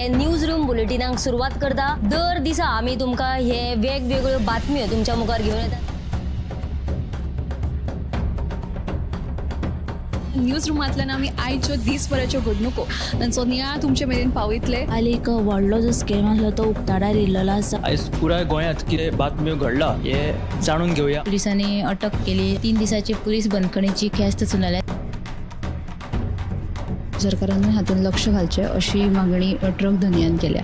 News room बुलेटिनाक सुरवात करता. दर दिसा आमी तुमकां हे वेगवेगळ्यो बातम्यो तुमच्या मुखार घेवन येतात. न्यूज रुमांतल्यान आमी आयच्यो दीसभराच्यो घडणुको तांचो नियाळ तुमचे मेरेन पावयतले. काल एक व्हडलो जो स्कॅम आसलो तो उक्ताडार येयल्लो आसा. आयज पुराय गोंयांत कितें बातम्यो घडला हे जाणून घेवया. पुलिसांनी अटक केली. 3 दिसाची पुलीस बंदखणीची ख्यास्त सुनायल्या. सरकारान हातूंत लक्ष घालचें अशी मागणी ट्रक धनयान केल्या.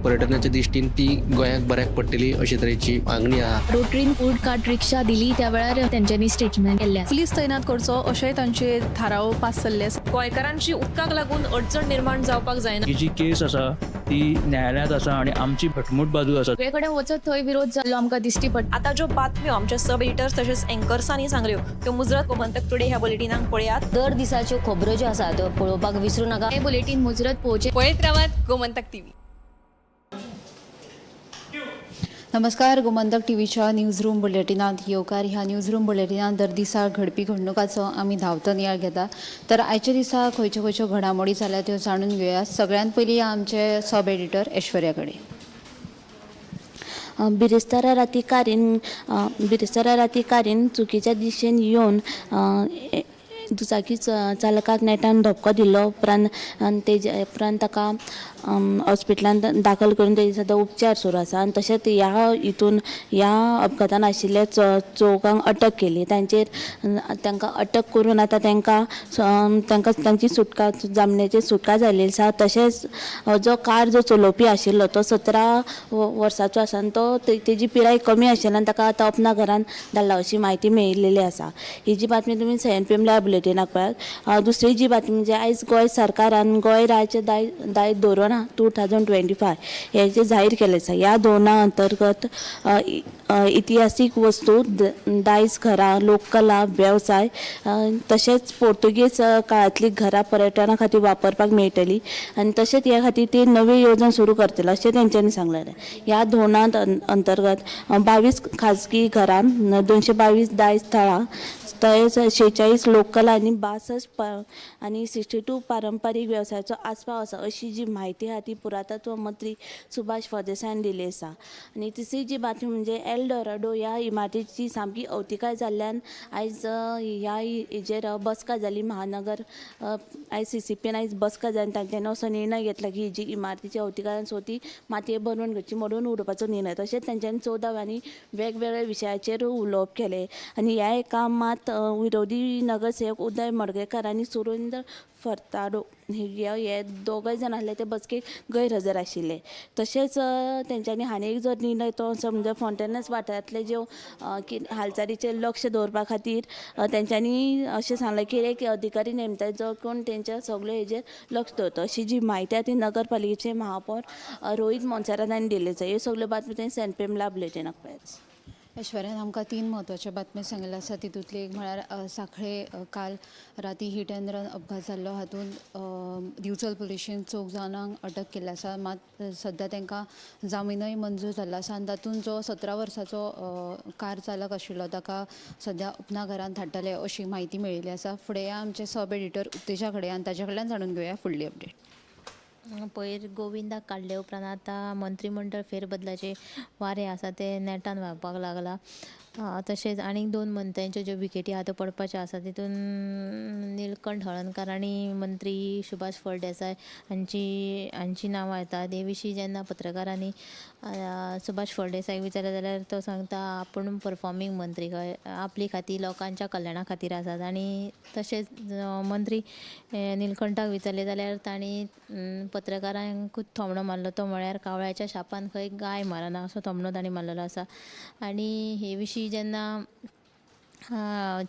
पर्यटनाच्या दृश्टीन ती गोंयाक बऱ्याक पडटली अशे तरेची मागणी आहा. रोटरीन फूड कार्ट रिक्षा दिली त्या वेळार तेंच्यांनी स्टेटमेंट केल्लें. पुलीस तैनात करचो अशेंय तांचे थाराव पास जाल्ले आसा. गोंयकारांची उदकाक लागून अडचण निर्माण जावपाक जायना. ही जी केस आसा ती न्यायालयांत आसा आनी आमची घटमूट बाजू आसा. सगळे कडेन वचत थंय विरोध जाल्लो आमकां दिश्टी पडटा. आतां ज्यो बातम्यो आमच्या सब एडिटर्स तशेंच एंकर्सांनी सांगल्यो त्यो मुजरत गोमंतक टुडे ह्या बुलेटिनाक पळयात. दर दिसाच्यो खबरो ज्यो आसा त्यो पळोवपाक विसरू नाका. हें बुलेटीन मुजरत पळोवचें. पळयत रावात गोमंतक टीव्ही. नमस्कार, गोमंतक टीव्हीच्या न्यूज रूम बुलेटिनांत येवकार. ह्या न्यूज रूम बुलेटिनांत दर दिसा घडपी घडणुकाचो आमी धांवतो नियाळ घेता. तर आयच्या दिसा खंयच्यो खंयच्यो घडामोडी जाल्या त्यो जाणून घेवया. सगळ्यांत पयलीं आमचे सब एडिटर ऐश्वर्या कडेन. बिरेस्तारा राती कारीन बिरेस्तारा राती कारीन चुकीच्या दिशेन येवन दुचाकी चालकाक नेटान धपको दिल्लो. उपरांत तेजे उपरांत ताका हॉस्पिटलांत दाखल करून तेजे सद्या उपचार सुरू आसा. आनी तशेंच ह्या हितून ह्या अपघातान आशिल्ल्या चौगांक अटक केली. तांचेर तांकां अटक करून आतां तांकां तांकां तांची सुटका जामण्याची सुटका जाल्ली आसा. तशेंच जो कार जो चलोवपी आशिल्लो तो 17 वर्साचो आसा आनी तो तेजी पिराय कमी आशिल्ल्यान ताका आतां अपना घरान धाडला अशी म्हायती मेळिल्ली आसा. ही जी बातमी तुमी 7 PM live बुलेटिनाक पळयात. दुसरी जी बातमी म्हणजे आयज गोंय सरकारान गोंय राज्य दायज धोरण 2025 हें जें जाहीर केलें आसा. ह्या धोरणा अंतर्गत इतिहासीक वस्तू, दायज घरां, लोककला, वेवसाय तशेंच पोर्तुगीज काळांतलीं घरां पर्यटना खातीर वापरपाक मेळटली आनी तशेंच ह्या खातीर ती नवी येवजण सुरू करतले अशें तेंच्यांनी सांगलेलें. ह्या धोरणांत अंतर्गत 22 खाजगी घरां, 222 दायज थळां, तशेंच 46 लोककला आनी 62 आनी 62 पारंपारीक वेवसायाचो आस्पाव आसा अशी जी म्हायती आहा ती पुरातत्व मंत्री सुभाष फळदेसायान दिल्ली आसा. आनी तिसरी जी बातमी म्हणजे एल डोराडो ह्या इमारतीची सामकी अवतिकाय जाल्ल्यान आयज ह्या हेजेर बसका जाली. महानगर आयज CCPन आयज बसका जाली आनी तांच्यांनी असो निर्णय घेतला की जी इमारतीची अवतिकाय आसा ती मातये भरवण करची, मोडून उडोवपाचो निर्णय. तशेंच तांच्यांनी 14 आनी वेगवेगळ्या विशयाचेर उलोवप केलें. आनी ह्या एका मात विरोधी नगरसेवक उदय मडगांवकार आनी सुरेंद्र फर्ताडो हे दोगय जाण आसले ते बसकेक गैरहजर आशिल्ले. तशेंच तेंच्यांनी आनी एक जो निर्णय तो समजा फोंटेनस वाठारांतले ज्यो हालचालीचेर लक्ष दवरपा खातीर तेंच्यांनी अशें सांगलें की एक अधिकारी नेमता जो कोण तेंच्या सगळे हेजेर लक्ष दवरता अशी जी म्हायती आहा ती नगरपालिकेचे महापौर रोहीत मोन्सेरात हांणी दिल्ली आसा. ह्यो सगल्यो बातम्यो तें 7 PM live बुलेटिनाक पळयात. ऐश्वर्यान आमकां 3 म्हत्वाच्यो बातम्यो सांगिल्ल्यो आसा. तितूंतली एक म्हळ्यार सांखळे काल राती हीट अँड रन अपघात जाल्लो. हातूंत दिवचल पुलिशेन 4 जाणांक अटक केल्ली आसा. मात सद्या तांकां जामिनूय मंजूर जाल्लो आसा आनी तातूंत जो 17 वर्साचो कार चालक आशिल्लो ताका सद्या अपना घरांत धाडटले अशी म्हायती मेळिल्ली आसा. फुडें आमचे सब एडिटर उत्तेजा कडेन आनी ताच्या कडल्यान जाणून घेवया फुडली अपडेट. पयर गोविंदाक काडले उपरांत आतां मंत्रीमंडळ फेरबदलाचे वारें आसा ते नेटान व्हांवपाक लागला. तशेंच आनीक 2 मंत्र्यांच्यो ज्यो विकेटी आहा त्यो पडपाच्यो आसा. तितून निलकंठ हळर्णकार आनी मंत्री सुभाष फळदेसाय हांची नांवां येतात. हे विशीं जेन्ना पत्रकारांनी सुभाष फळदेसायक विचारलें जाल्यार तो सांगता आपूण परफॉर्मींग मंत्री खंय, आपली खातीर लोकांच्या कल्याणा खातीर आसात. आनी तशेंच मंत्री निलकंठाक विचारलें जाल्यार तांणी पत्रकारांकूच थोमणो मारलो. तो म्हळ्यार कावळ्याच्या शापान खंय गाय मारना असो थोमणो तांणी मारलेलो आसा. आनी हे विशीं जेन्ना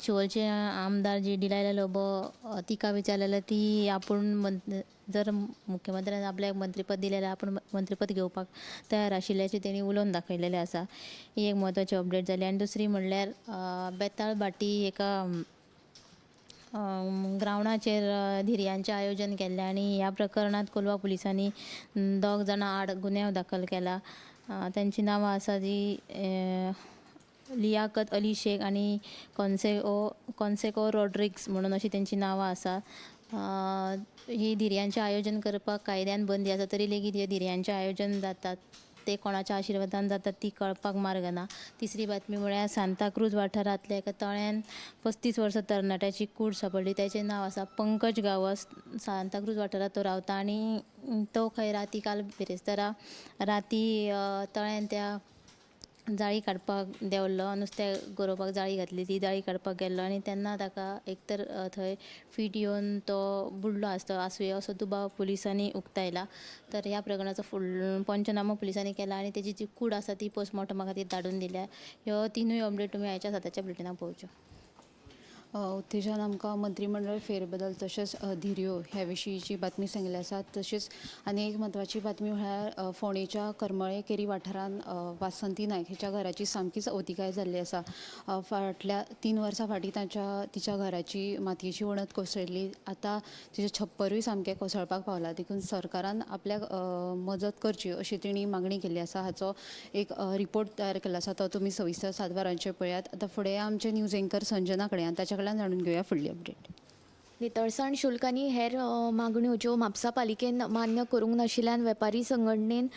शिवोलचे आमदार जी डिलायला लोबो तिका विचारलें जाल्यार ती आपूण जर मुख्यमंत्र्यान आपल्याक मंत्रीपद दिलें जाल्यार आपूण मंत्रीपद घेवपाक तयार आशिल्ल्याचें तेणी उलोवन दाखयलेलें आसा. ही एक म्हत्वाची अपडेट जाली. आनी दुसरी म्हणल्यार बेताळ भाटी एका ग्रावंडाचेर धिरयांचें आयोजन केल्लें आनी ह्या प्रकरणांत कोलवा पुलिसांनी 2 जाणां आड गुन्यांव दाखल केला. तांचीं नांवां आसा जी लियाकत अली शेख आनी कॉन्सेको रॉड्रिग्स म्हणून अशी तेंची नांवां आसा. ही धिरयांचें आयोजन करपाक कायद्यान बंदी आसा तरी लेगीत हे धिरयांचें आयोजन जातात ते कोणाच्या आशिर्वादान जातात ती कळपाक मार्ग ना. तिसरी बातमी म्हळ्यार सांताक्रूज वाठारांतल्या एका तळ्यान 35 वर्सां तरणाट्याची कूड सांपडली. ताचें नांव आसा पंकज गांवस. सांताक्रूज वाठारांत तो रावता आनी तो खंय राती काल बिरेस्तारा राती तळ्यान त्या जाळी काडपाक देंवल्लो, नुस्तें गरोवपाक जाळी घातली, ती जाळी काडपाक गेल्लो आनी तेन्ना ताका एक तर थंय फीट येवन तो बुडलो आसुये असो दुबाव पुलिसांनी उक्तायला. तर ह्या प्रकरणाचो फुडलो पंचनामो पुलिसांनी केला आनी तेजी जी कूड आसा ती पोस्टमॉर्टमा खातीर धाडून दिल्या. ह्यो तिनूय अपडेट तुमी आयच्या 7च्या बुलेटिनाक पळोवच्यो. उत्तेजन आमकां मंत्रीमंडळ फेरबदल तशेंच धिरयो ह्या विशींची बातमी सांगिल्ली आसा. तशेंच आनी एक म्हत्वाची बातमी म्हळ्यार फोंडेच्या करमळे केरी वाठारांत वासंती नायक हिच्या घराची सामकीच अवतिकाय जाल्ली आसा. फाटल्या 3 वर्सां फाटीं तिच्या घराची मातयेची वणत कोसळिल्ली, आतां तिचें छप्परूय सामकें कोसळपाक पावलां. देखून सरकारान आपल्याक मजत करची अशी तिणी मागणी केल्ली आसा. हाचो एक रिपोर्ट तयार केल्लो आसा, तो तुमी सविस्तर 7 वरांचेर पळयात. आतां फुडें आमचे न्यूज एंकर संजना कडेन ताच्या कडल्यान जाणून घेवया फुडली अपडेट. नितळसाण शुल्क आनी हेर मागण्यो ज्यो म्हापसा पालिकेन मान्य करूंक नाशिल्ल्यान वेपारी संघटनेन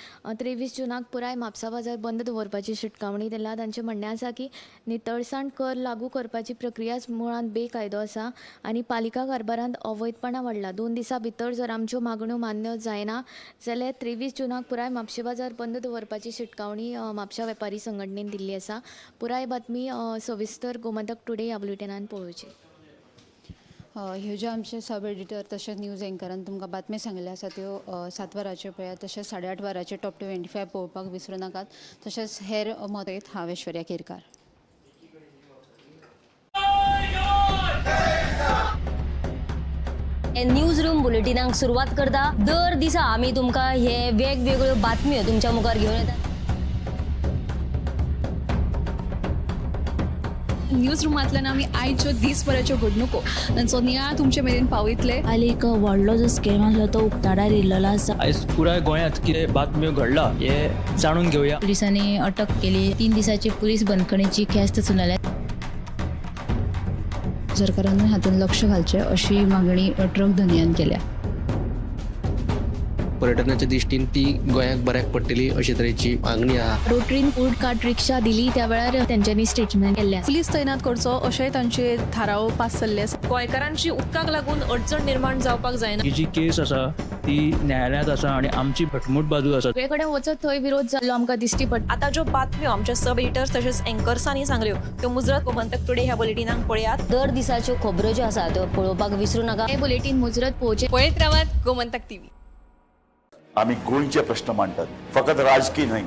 23 जुनाक पुराय म्हापसा बाजार बंद दवरपाची शिटकावणी दिल्या. तांचें म्हणणें आसा की नितळसाण कर लागू करपाची प्रक्रियाच मुळांत बेकायदो आसा आनी पालिका कारभारांत अवैधपणा वाडला. 2 दिसां भितर जर आमच्यो मागण्यो मान्य जायना जाल्यार 23 जुनाक पुराय म्हापशे बाजार बंद दवरपाची शिटकावणी म्हापशा वेपारी संघटनेन दिल्ली आसा. पुराय बातमी सविस्तर गोमंतक टुडे ह्या बुलेटिनान पळोवची. ह्यो ज्यो आमचे सब एडिटर तशेंच न्यूज एंकरान तुमकां बातमी सांगिल्ल्यो आसा त्यो 7 वरांचेर पळयात. तशेंच 8:30 वरांचेर टॉप 25 पळोवपाक विसरूं नाकात. तशेंच हेर मत हांव ऐश्वर्या केरकार. न्यूज रूम बुलेटिनाक सुरवात करता. दर दिसा आमी तुमकां हे वेगवेगळ्यो बातम्यो तुमच्या मुखार घेवन येतात. न्यूज रुमांतल्यान आमी आयच्यो दीसभराच्यो घडणुको तांचो नियाळ तुमचे मेरेन पावयतले. काल एक व्हडलो जो स्कॅम आसलो तो उक्ताडार येयल्लो आसा. आयज पुराय गोंयांत कितें बातम्यो घडला हे जाणून घेवया. पुलिसांनी अटक केली. 3 दिसाची पुलीस बंदखणीची ख्यास्त सुनायल्या. सरकारान हातूंत लक्ष घालचें अशी मागणी ट्रक धनयान केल्या. पर्यटनाच्या दृश्टीन ती गोंयाक बऱ्याक पडटली अशे तरेची मागणी आहा. रोटरीन फूड कार्ट रिक्षा दिली त्या वेळार तेंच्यांनी स्टेटमेंट केल्लें आसा. पुलीस तैनात करचो अशेंय तांचे थाराव पास जाल्ले आसा. गोंयकारांची उदकाक लागून अडचण निर्माण जावपाक जायना. ही जी केस आसा ती न्यायालयांत आसा आनी आमची घटमूट बाजू आसा. सगळे कडेन वचत थंय विरोध जाल्लो आमकां दिश्टी पडटा. आतां ज्यो बातम्यो आमच्या सब एडिटर्स तशेंच एंकर्सांनी सांगल्यो त्यो मुजरत गोमंतक टुडे ह्या बुलेटिनाक पळयात. दर दिसाच्यो खबरो ज्यो आसा त्यो पळोवपाक विसरूं नाका. हें बुलेटीन मुजरत पळोवचें. पळयत रावात गोमंतक टीव्ही. आमी गोंयचे प्रश्न मांडटात, फकत राजकी न्हय,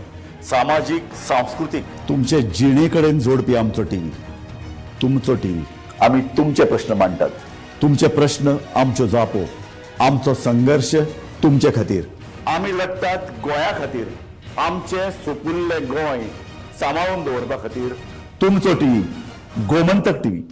सामाजीक, सांस्कृतीक. तुमचे जिणे कडेन जोडपी आमचो टीव्ही, तुमचो टीव्ही. आमी तुमचे प्रश्न मांडटात, तुमचे प्रश्न आमच्यो जापो, आमचो संघर्श तुमचे खातीर. आमी लडटात गोंया खातीर, आमचें सुपुल्लें गोंय सांबाळून दवरपा खातीर. तुमचो टीव्ही, गोमंतक टीव्ही.